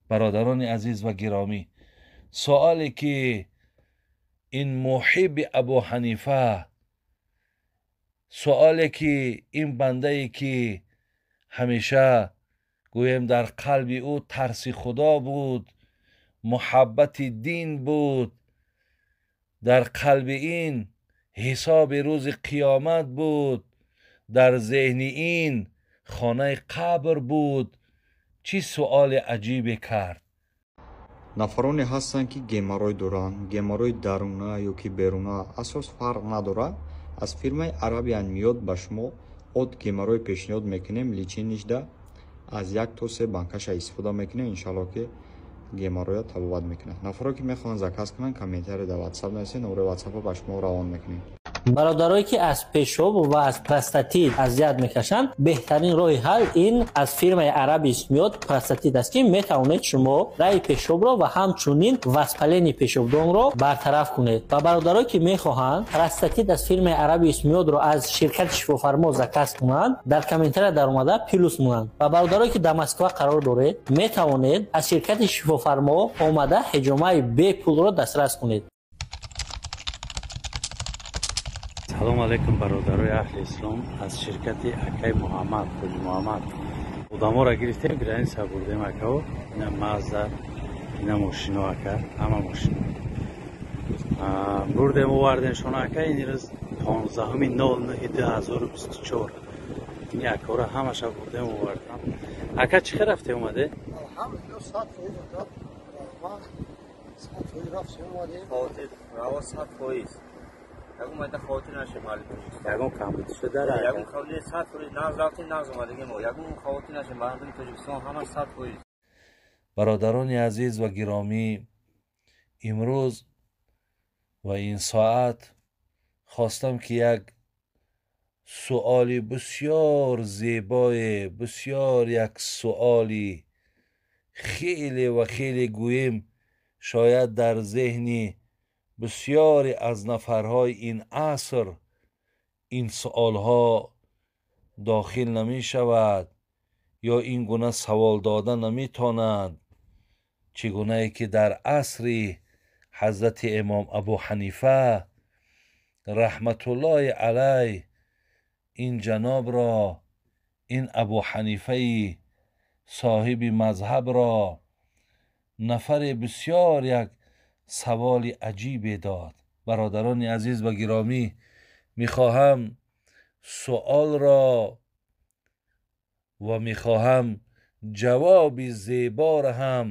Бародарони азиз ва гиромӣ, суоле ки ин муҳибби Абу Ҳанифа, суоле ки ин бандае ки ҳамеша гӯем дар қалби ӯ тарси Худо буд, муҳаббати дин буд, дар қалби ин ҳисоби рӯзи қиёмат буд, дар зеҳни ин хонаи қабр буд, чӣ суоли аҷибе кард. Нафароне ҳастанд, ки геморрой доранд, геморрой даруна ё ки беруна, асос фарқ надорад. Аз фирмаи Арабиан Миёд ба шумо от геморрой пешниҳод мекунем. Лечение шда аз 1 то 3 банкаша истифода мекунем, иншалло ки геморройа табобат мекунад. Нафаро ки мехоҳанд заказ кунанд, комментарий дар WhatsApp нависед, номери WhatsApp ба шумо равон мекунем. Бародарое ки аз пешоб ва аз простатит азият мекашанд, беҳтарин роҳи ҳал ин аз фирмаи Арабис Миёд простатит аст, ки метавонед шумо раи пешобро ва ҳамчунин воспаление пешобдонро бартараф кунед. Ва бародарое ки мехоҳанд простатит аз фирмаи Арабис Миёдро аз ширкати Шифофармо заказ кунанд, дар комментария даромада плюс монанд. Ва бародарое ки дар Москва қарор доред, метавонед аз ширкати Шифофармо омада ҳиҷомаи бепулро дастрас кунед. Салом алейкум, бародарои аҳли ислом. Аз ширкати акай Муҳаммад, Ҳоҷи Муҳаммад одаморо гирифтем, граница бурдем акао. Ина Мазда, ина мошино ака, ҳама мошино бурдем, овардем шона ака. Ин рӯз 15.09.2024 ин акаро ҳамаша бурдем, овардем. Ака, чӣ хел рафте омаде? Алҳамдулиллоҳ, 100% раҳмат, 100% рафтем омадем. Хотир раво 100%. Ягон майда хотир нашед, мардуми Тоҷикистон. Ягон камбудӣ шуда? Ягон камбудӣ, 100% нағз рафтем, нағз омадагем мо. Ягон хотир нашед, мардуми Тоҷикистон ҳамаш 100%. Бародарони азиз ва гиромӣ, имрӯз ва ин соат хостам ки як суоли бисёр зебое, бисёр як суоли хеле ва хеле гӯем шояд дар зеҳни бисёре аз нафарҳои ин аср ин суолҳо дохил намешавад ё ин гуна савол дода наметавонанд, чӣ гунае ки дар асри ҳазрати имом Абу Ҳанифа раҳматуллоҳи алайҳ ин ҷанобро, ин Абу Ҳанифаи соҳиби мазҳабро нафаре бисёр як саволи аҷибе дод. Бародарони азиз ва гиромӣ, мехоҳам суолро ва мехоҳам ҷавоби зеборо ҳам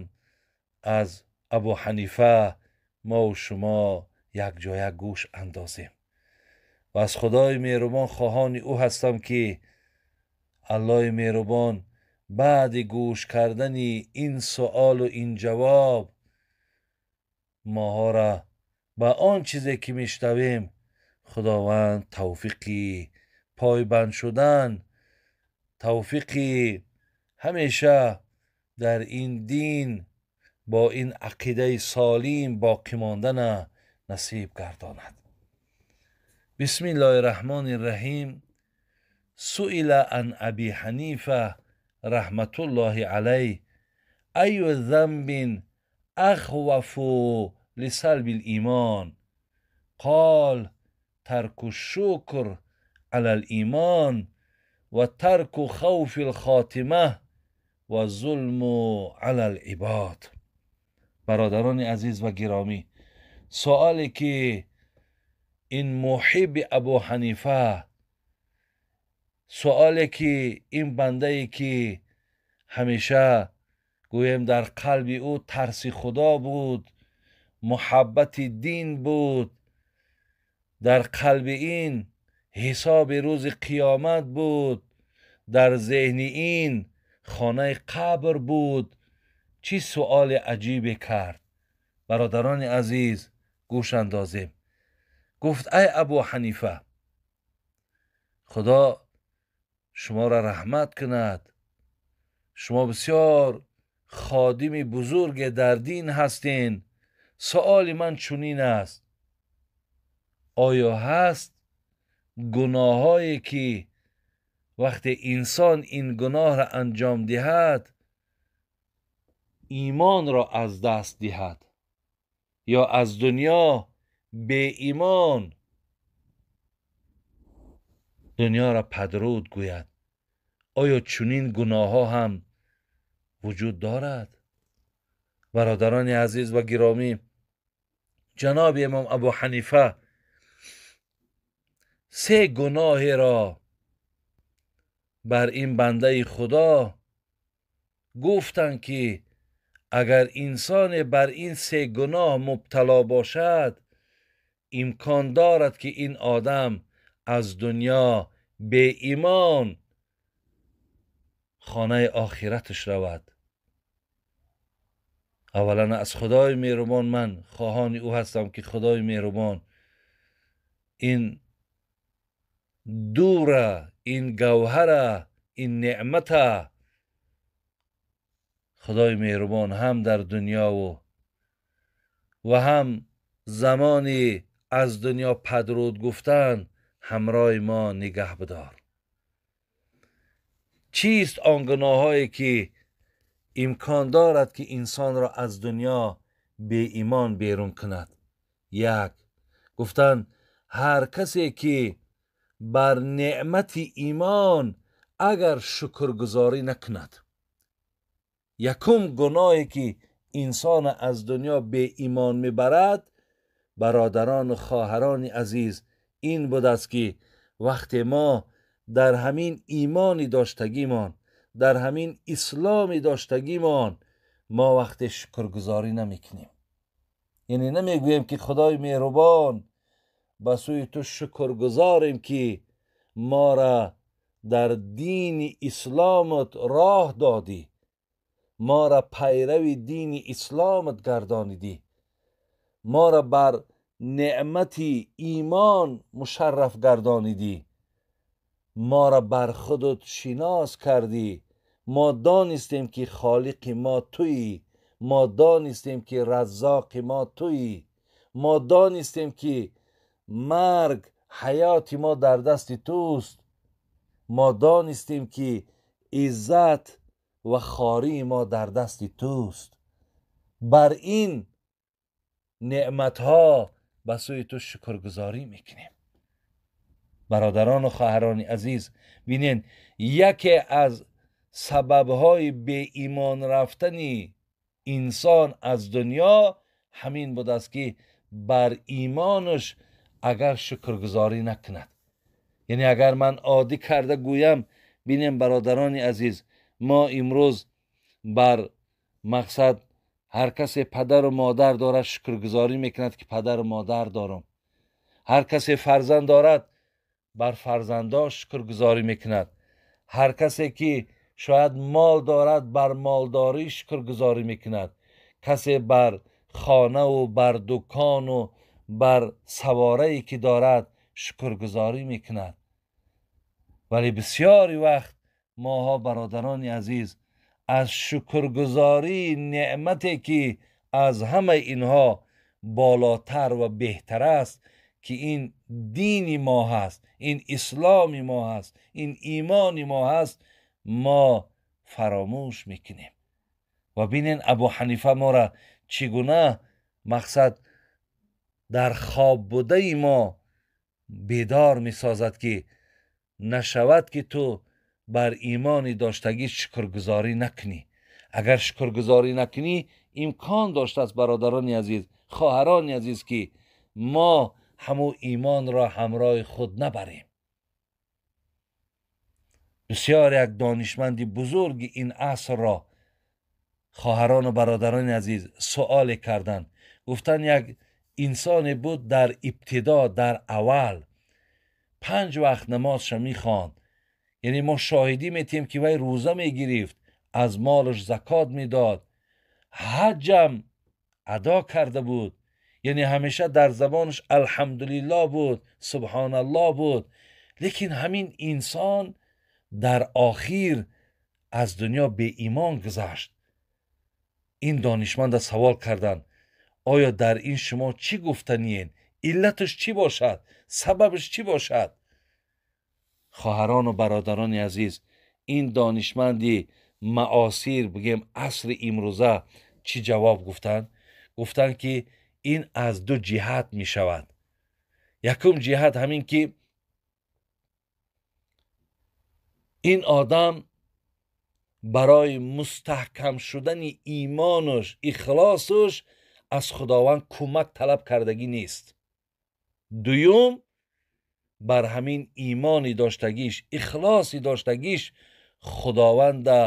аз Абу Ҳанифа мо ва шумо якҷоя гӯш андозем ва аз Худои меҳрубон хоҳони ӯ ҳастам, ки Аллоҳи меҳрубон баъди гӯш кардани ин суолу ин ҷавоб моҳоро ба он чизе ки мешнавем Худованд тавфиқи пойбанд шудан, тавфиқи ҳамеша дар ин дин бо ин ақидаи солим боқӣ мондана насиб гардонад. Бисмиллоҳи раҳмони раҳим. Суила ан Аби Ҳанифа раҳматуллоҳи алайҳ аю занбин ахвафу лисалби лимон? Қол тарку шукр ала лимон ва тарку хавфи лхотима ва зулму ала либод. Бародарони азиз ва гиромӣ, суоле ки ин муҳибби Абу Ҳанифа, суоле ки ин бандае ки ҳамеша гӯем дар қалби ӯ тарси Худо буд, муҳаббати дин буд, дар қалби ин ҳисоби рӯзи қиёмат буд, дар зеҳни ин хонаи қабр буд, чӣ суоли аҷибе кард. Бародарони азиз, гӯш андозем. Гуфт: ай Абу Ҳанифа, Худо шуморо раҳмат кунад, шумо бисёр ходими бузурге дар дин ҳастен. Суоли ман чунин аст: оё ҳаст гуноҳҳое ки вақте инсон ин гуноҳро анҷом диҳад имонро аз даст диҳад ё аз дунё беимон дунёро падруд гӯяд. Оё чунин гуноҳҳо ҳам вуҷуд дорад? Бародарони азиз ва гиромӣ, ҷаноби имом Абу Ҳанифа се гуноҳеро бар ин бандаи Худо гуфтанд, ки агар инсоне бар ин се гуноҳ мубтало бошад, имкон дорад, ки ин одам аз дунё беимон хонаи охираташ равад. Аввалан, аз Худои меҳрубон ман хоҳони ӯ ҳастам, ки Худои меҳрубон ин дура, ин гавҳара, ин неъмата Худои меҳрубон ҳам дар дунёву ва ҳам замони аз дунё падруд гуфтан ҳамроҳи мо нигаҳ бидор. Чист он гуноҳҳое, ки имкон дорад, ки инсонро аз дунё беимон берун кунад? Як, гуфтанд, ҳар касе ки бар неъмати имон агар шукргузорӣ накунад. Якум гуноҳе, ки инсон аз дунё беимон мебарад, бародарону хоҳарони азиз, ин будааст, ки вақте мо дар ҳамин имони доштагимон, дар ҳамин исломи доштагимон мо вақте шукргузорӣ намекунем, яъне намегӯем, ки Худои меҳрубон, ба сӯи ту шукргузорем, ки моро дар дини исломат роҳ додӣ, моро пайрави дини исломат гардонидӣ, моро бар неъмати имон мушарраф гардонидӣ, моро бар худат шинос кардӣ, мо донистем, ки холиқи мо туӣ, мо донистем, ки раззоқи мо туӣ, мо донистем, ки марг ҳаёти мо дар дасти туст, мо донистем, ки иззат ва хории мо дар дасти туст. Бар ин неъматҳо ба сӯи ту шукргузорӣ мекунем. Бародарону хоҳарони азиз, бинед, яке аз сабабҳои беимон рафтани инсон аз дунё ҳамин будааст, ки бар имонаш агар шукргузорӣ накунад. Яъне агар ман оддӣ карда гӯям, бинем, бародарони азиз, мо имрӯз бар мақсад ҳар касе падару модар дорад, шукргузорӣ мекунад, ки падару модар дорам. Ҳар касе фарзанд дорад, бар фарзандо шукргузорӣ мекунад. Ҳар касе ки шояд мол дорад, бар молдорӣ шукргузорӣ мекунад. Касе бар хонаву бар дукону бар саворае ки дорад, шукргузорӣ мекунад. Вале бисёри вақт моҳо, бародарони азиз, аз шукргузории неъмате, ки аз ҳамаи инҳо болотар ва беҳтар аст, ки ин дини мо ҳаст, ин исломи мо ҳаст, ин имони мо ҳаст, мо фаромӯш мекунем. Ва бинен, Абу Ҳанифа моро чӣ гуна мақсад дар хоб будаи мо бедор месозад, ки нашавад, ки ту бар имони доштагӣ шукргузорӣ накунӣ. Агар шукргузорӣ накунӣ, имкон доштааст, бародарони азиз, хоҳарони азиз, ки мо ҳамун имонро ҳамроҳи худ набарем. Бисёр як донишманди бузурги ин асрро, хоҳарону бародарони азиз, суоле карданд. Гуфтанд, як инсоне буд дар ибтидо, дар аввал 5 вақт намозша мехонд, яъне мо шоҳидӣ метиҳем, ки вай рӯза мегирифт, аз молаш закот медод, ҳаҷам адо карда буд, яъне ҳамеша дар забонаш алҳамдулиллоҳ буд, субҳоналлоҳ буд. Лекин ҳамин инсон дар охир аз дунё беимон гузашт. Ин донишманда савол карданд: оё дар ин шумо чӣ гуфтаниен? Иллаташ чӣ бошад? Сабабаш чӣ бошад? Хоҳарону бародарони азиз, ин донишманди Маосир бигем, асри имрӯза чӣ ҷавоб гуфтанд? Гуфтанд, ки ин аз ду ҷиҳат мешавад. Якум ҷиҳат ҳамин ки ин одам барои мустаҳкам шудани имонаш, ихлосаш аз Худованд кӯмак талаб кардагӣ нест. Дуюм, бар ҳамин имони доштагиш, ихлоси доштагиш Худованда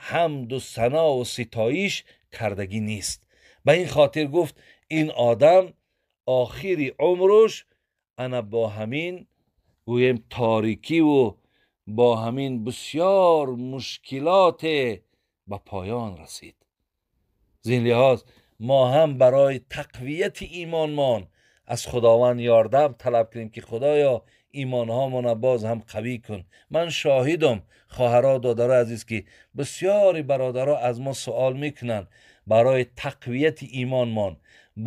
ҳамду санову ситоиш кардагӣ нест. Ба ин хотир гуфт, ин одам охири умраш ана бо ҳамин гӯем торикиву бо ҳамин бисёр мушкилоте ба поён расид. Зин лиҳоз мо ҳам барои тақвияти имонмон аз Худованд ёрдам талаб кунем, ки Худоё, имонҳомона боз ҳам қавӣ кун. Ман шоҳидам, хоҳаро, додаро азиз, ки бисёри бародаро аз мо суол мекунанд барои тақвияти имонмон,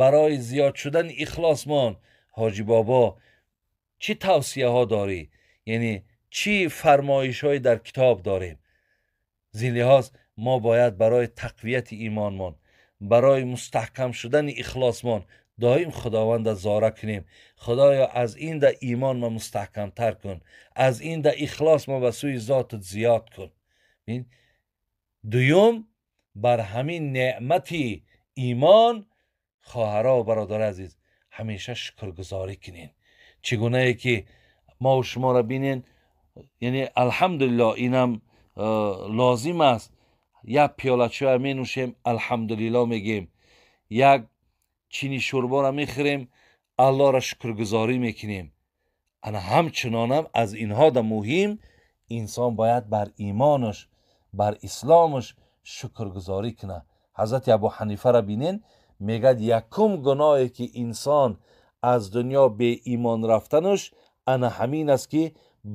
барои зиёд шудани ихлосмон, ҳоҷӣ бобо, чӣ тавсияҳо дорӣ, яъне чӣ фармоишҳое дар китоб дорем? Зин лиҳоз мо бояд барои тақвияти имонмон, барои мустаҳкам шудани ихлосмон доим Худованда зора кунем. Худоё, аз ин да имон ма мустаҳкамтар кун, аз ин да ихлос ма ба сӯи зотат зиёд кун. Дуюм, бар ҳамин неъмати имон, хоҳаро ва бародари азиз, ҳамеша шукргузорӣ кунед. Чӣ гунае ки мо шуморо бинен, яъне алҳамдулилло, инам лозим аст. Як пиёла чоя менӯшем, алҳамдулилло мегем. Як чини шӯрборо мехӯрем, Аллоҳро шукргузорӣ мекунем. Ана ҳамчунонам аз инҳо да муҳим, инсон бояд бар имонаш, бар исломаш шукргузорӣ кунад. Ҳазрати Абу Ҳанифаро бинен, мегӯяд, якум гуноҳе ки инсон аз дунё беимон рафтанаш ана ҳамин аст, ки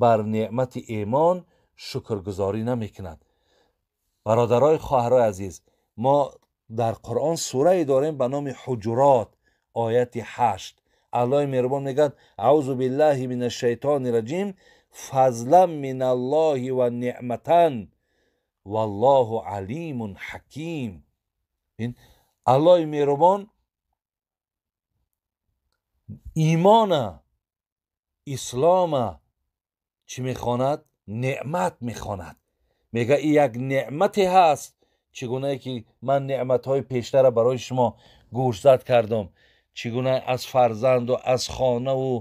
бар неъмати имон шукргузорӣ намекунад. Бародарои хоҳарои азиз, мо дар Қуръон сурае дорем ба номи Ҳуҷурот, ояти 8. Аллоҳи меҳрубон мегӯяд: аузу биллаҳи мин ашшайтони раҷим, фазлан мин аллоҳи ва неъматан валлоҳу алимун ҳаким. Аллоҳи меҳрубон имона, ислома чӣ мехонад? Неъмат мехонад. Мегӯяд, ин як неъмате ҳаст, чӣ гунае ки ман неъматҳои пештара барои шумо гӯшзад кардам, чӣ гуна аз фарзанду аз хонаву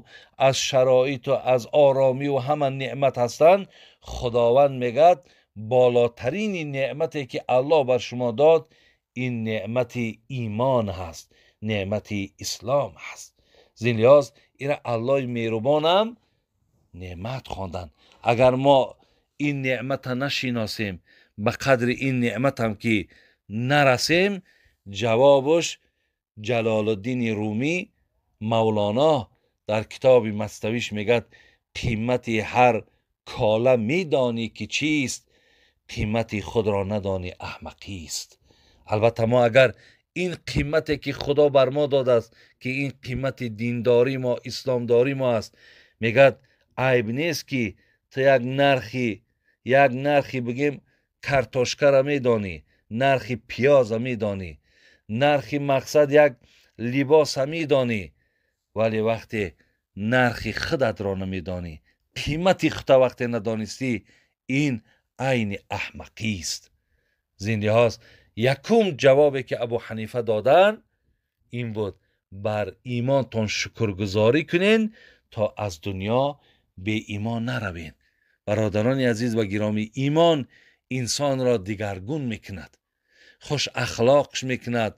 аз шароиту аз оромиву ҳама неъмат ҳастанд. Худованд мегӯяд, болотарини неъмате ки Аллоҳ бар шумо дод, ин неъмати имон ҳаст, неъмати ислом ҳаст. Зин лиҳоз ира Аллоҳи меҳрубонам неъмат хонданд. Агар мо ин неъмата нашиносем, ба қадри ин неъматам ки нарасем, ҷавобаш Ҷалолуддини Румӣ, Мавлоно, дар китоби Маснавиш мегӯяд: қимати ҳар кола медонӣ ки чист, қимати худро надонӣ аҳмақист. Албатта мо агар ин қимате ки Худо бар мо додааст, ки ин қимати диндорӣ мо, исломдорӣ мо аст, мегӯяд, айб нест ки ту як нархи бигем картошкаро медонӣ, нархи пиёза медонӣ, нархи мақсад як либоса медонӣ, вале вақте нархи худатро намедонӣ, қимати худта вақте надонистӣ, ин айни аҳмақист. Зин лиҳоз якум ҷавобе ки Абу Ҳанифа доданд ин буд: бар имонтон шукргузорӣ кунен, то аз дунё беимон наравен. Бародарони азиз ва гиромӣ, имон инсонро дигаргун мекунад, хуш ахлоқш мекунад,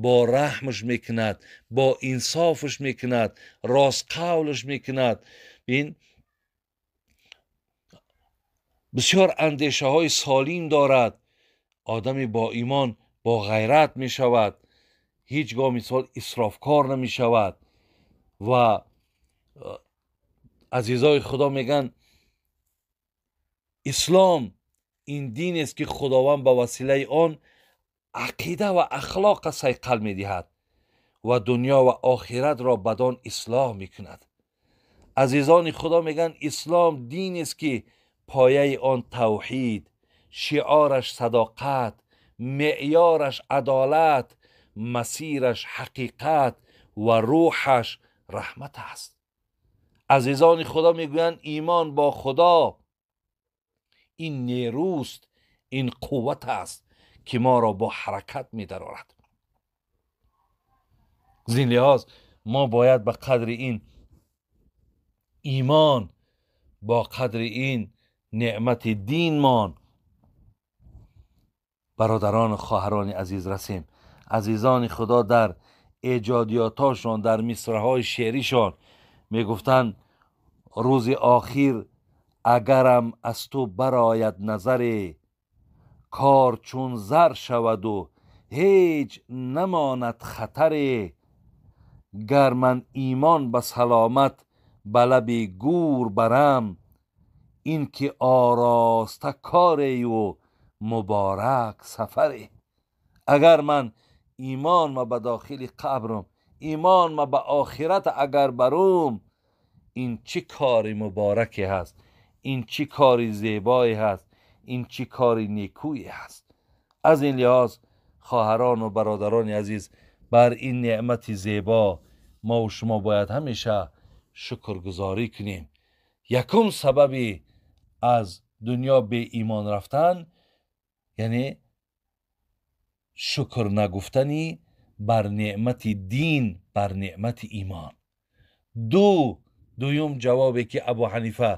бо раҳмш мекунад, бо инсофш мекунад, ростқавлш мекунад. Ин бисёр андешаҳои солим дорад. Одами бо имон бо ғайрат мешавад, ҳеҷ гоҳ мисол исрофкор намешавад. Ва азизои Худо мегӯянд, ислом ин динест ки Худованд ба василаи он ақида ва ахлоқа сайқал медиҳад ва дунё ва охиратро бадон ислоҳ мекунад. Азизони Худо мегӯянд, ислом динест ки пояи он тавҳид, шиораш садоқат, меъёраш адолат, масираш ҳақиқат ва рӯҳаш раҳмат аст. Азизони Худо мегӯянд, имон бо Худо ин нерӯст, ин қувват аст ки моро бо ҳаракат медарорад. Аз ин лиҳоз мо бояд ба қадри ин имон, бо қадри ин неъмати динмон, бародарону хоҳарони азиз, расем. Азизони Худо дар эҷодиётошон, дар мисраҳои шеъришон мегуфтанд: рӯзи охир агарам аз ту барояд назаре, кор чун зар шаваду ҳеҷ намонад хатаре, гар ман имон ба саломат ба лаби гӯр барам, ин ки ороста корею муборак сафаре. Агар ман имон ма ба дохили қабрам, имон ма ба охират агар барум, ин чӣ кори мубораке ҳаст, ин чӣ кори зебое ҳаст, ин чӣ кори некӯе ҳаст. Аз ин лиҳоз хоҳарону бародарони азиз, бар ин неъмати зебо мо шумо бояд ҳамеша шукргузорӣ кунем. Якум сабаби аз дунё беимон рафтан, яъне шукр нагуфтани бар неъмати дин, бар неъмати имон. Дуюм ҷавобе ки Абу Ҳанифа,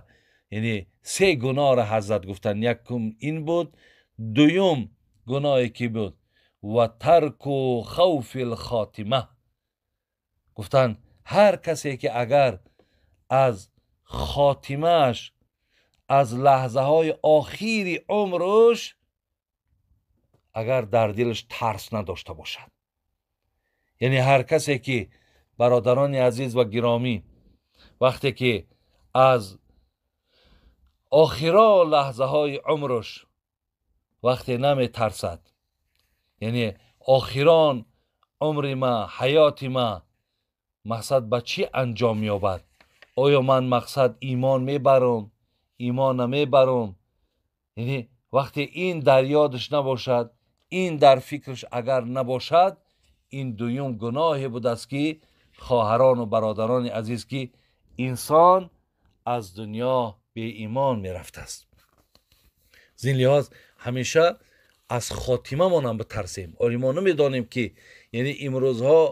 яъне се гуноҳро ҳазрат гуфтанд, якум ин буд. Дуюм гуноҳе ки буд, ва тарку хавфи лхотима. Гуфтанд, ҳар касе ки агар аз хотимааш, аз лаҳзаҳои охири умрш агар дар дилаш тарс надошта бошад, яъне ҳар касе ки, бародарони азиз ва гиромӣ, вақте ки аз охиро лаҳзаҳои умрш вақте наметарсад, яъне охирон умри ма, ҳаёти ма мақсад ба чӣ анҷом меёбад? Оё ман мақсад имон мебарам, имон намебарам? Яъне вақте ин дар ёдаш набошад, ин дар фикраш агар набошад, ин дуюм гуноҳе будааст ки, хоҳарону бародарони азиз, ки инсон аз дунё беимон мерафтааст. Аз ин лиҳоз ҳамеша аз хотимамонам битарсем. Оли мо намедонем ки, яъне имрӯзҳо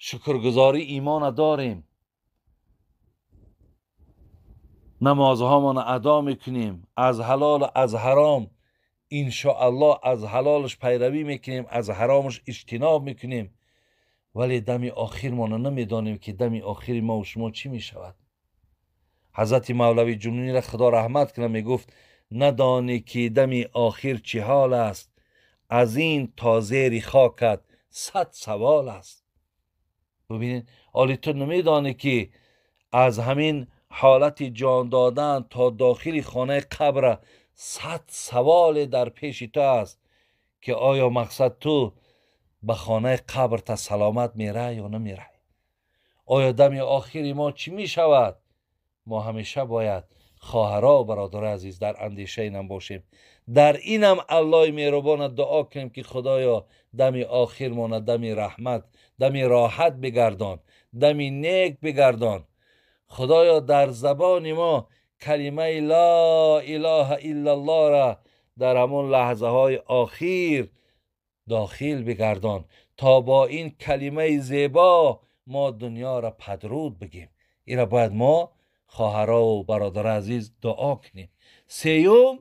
шукргузорӣ имона дорем, намозҳомона адо мекунем, аз ҳалолу аз ҳаром иншоаллоҳ аз ҳалолаш пайравӣ мекунем, аз ҳаромаш иҷтиноб мекунем, вале дами охирмона намедонем ки дами охири мо шумо чӣ мешавад. Ҳазрати Мавлави Ҷунунира Худо раҳмат кунад, мегуфт: надонӣ ки дами охир чӣ ҳол аст, аз ин то зери хокат 100 савол аст. Бубинед, оли ту намедонӣ ки аз ҳамин ҳолати ҷон додан то дохили хонаи қабра 100 саволе дар пеши ту аст ки оё мақсад ту ба хонаи қабр та саломат мерай ё намерай? Оё дами охири мо чӣ мешавад? Мо ҳамеша бояд, хоҳаро бародари азиз, дар андеша инам бошем, дар инам Аллоҳи меҳрубона дуо кунем ки Худоё дами охирмона дами раҳмат, дами роҳат бигардон, дами нек бигардон. Худоё дар забони мо калимаи ла илаҳа иллаллоҳ-ра дар ҳамон лаҳзаҳои охир дохил бигардон, то бо ин калимаи зебо мо дунёро падруд бигем. Инро бояд мо, хоҳарову бародари азиз, дуо кунем. Сеюм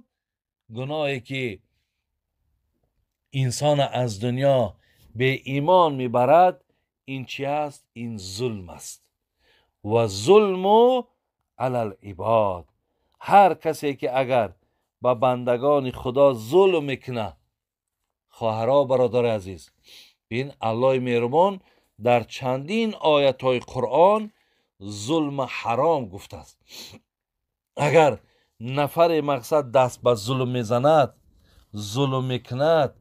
гуноҳе ки инсона аз дунё беимон мебарад, ин чи аст? Ин зулм аст. Ва зулму алал ибод. Ҳар касе ки агар ба бандагони Худо зулм мекунад, хоҳаро бародари азиз, бин, Аллоҳи меҳрубон дар чандин оятҳои Қуръон зулм ҳаром гуфтааст. Агар нафаре мақсад даст ба зулм мезанад, зулм мекунад,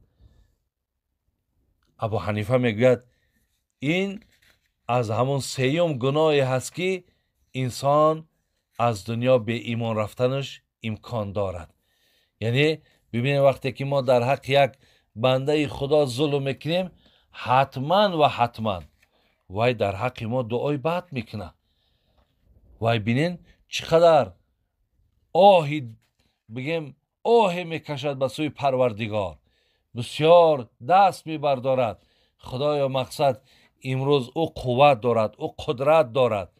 Абу Ҳанифа мегӯяд, ин аз ҳамон сеюм гуноҳе ҳаст ки инсон аз дунё беимон рафтанаш имкон дорад. Яъне бибинем, вақте ки мо дар ҳаққи як бандаи Худо зулм мекунем, ҳатман ва ҳатман вай дар ҳаққи мо дуои бад мекунад. Вай бинен чӣ қадар оҳи, бигем, оҳе мекашад ба сӯи Парвардигор, бисёр даст мебардорад. Худоё, мақсад, имрӯз ӯ қувват дорад, ӯ қудрат дорад,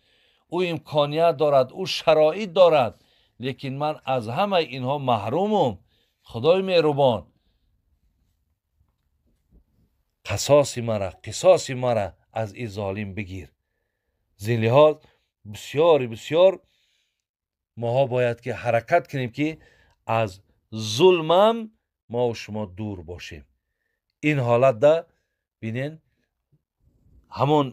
ӯ имконият дорад, ӯ шароит дорад, лекин ман аз ҳамаи инҳо маҳрумум. Худои меҳрубон, қасоси мара, қисоси мара аз ин золим бигир. Зин лиҳоз бисёри бисёр моҳо бояд ки ҳаракат кунем, ки аз зулмам мо шумо дур бошем. Ин ҳолатда бинен, ҳамон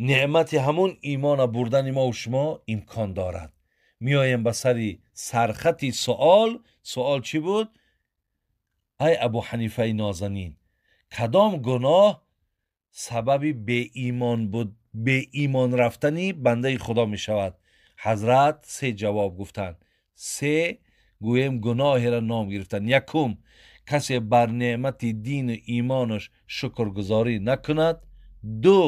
неъмати ҳамон имона бурдани мо шумо имкон дорад. Меоем ба сари сархати суол. Суол чӣ буд? Ай Абу Ҳанифаи нозанин, кадом гуноҳ сабаби беимон буд, беимон рафтани бандаи Худо мешавад? Ҳазрат се ҷавоб гуфтанд, се гӯем гуноҳеро ном гирифтанд. Якум, касе бар неъмати дину имонаш шукргузорӣ накунад. Ду,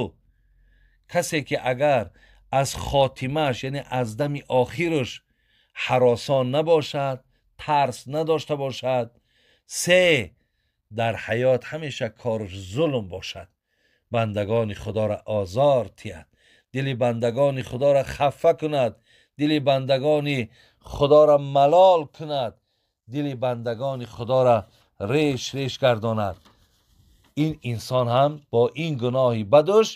касе ки агар аз хотимааш, яъне аз дами охираш ҳаросон набошад, тарс надошта бошад. Се, дар ҳаёт ҳамеша кораш зулм бошад, бандагони Худоро озор тиҳад, дили бандагони Худоро хафа кунад, дили бандагони Худоро малол кунад, дили бандагони Худоро реш реш гардонад. Ин инсон ҳам бо ин гуноҳи бадуш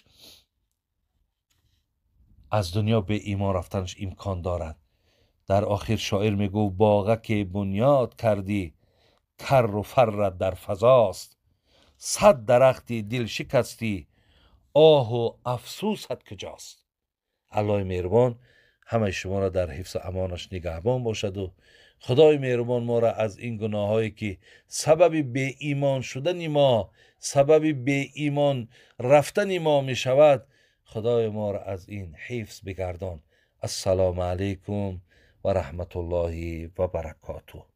аз дунё беимон рафтанаш имкон дорад. Дар охир шоир мегуфт: боға ки бунёд кардӣ, карру фаррат дар фазост, сад дарахти дил шикастӣ, оҳу афсӯсат куҷост. Аллоҳи меҳрубон ҳамаи шуморо дар ҳифзу амонаш нигаҳбон бошаду Худои меҳрубон моро аз ин гуноҳҳое ки сабаби беимон шудани мо, сабаби беимон рафтани мо мешавад, Худои моро аз ин ҳифз бигардон. Ассалому алайкум ва раҳматуллоҳи ва баракотуҳ.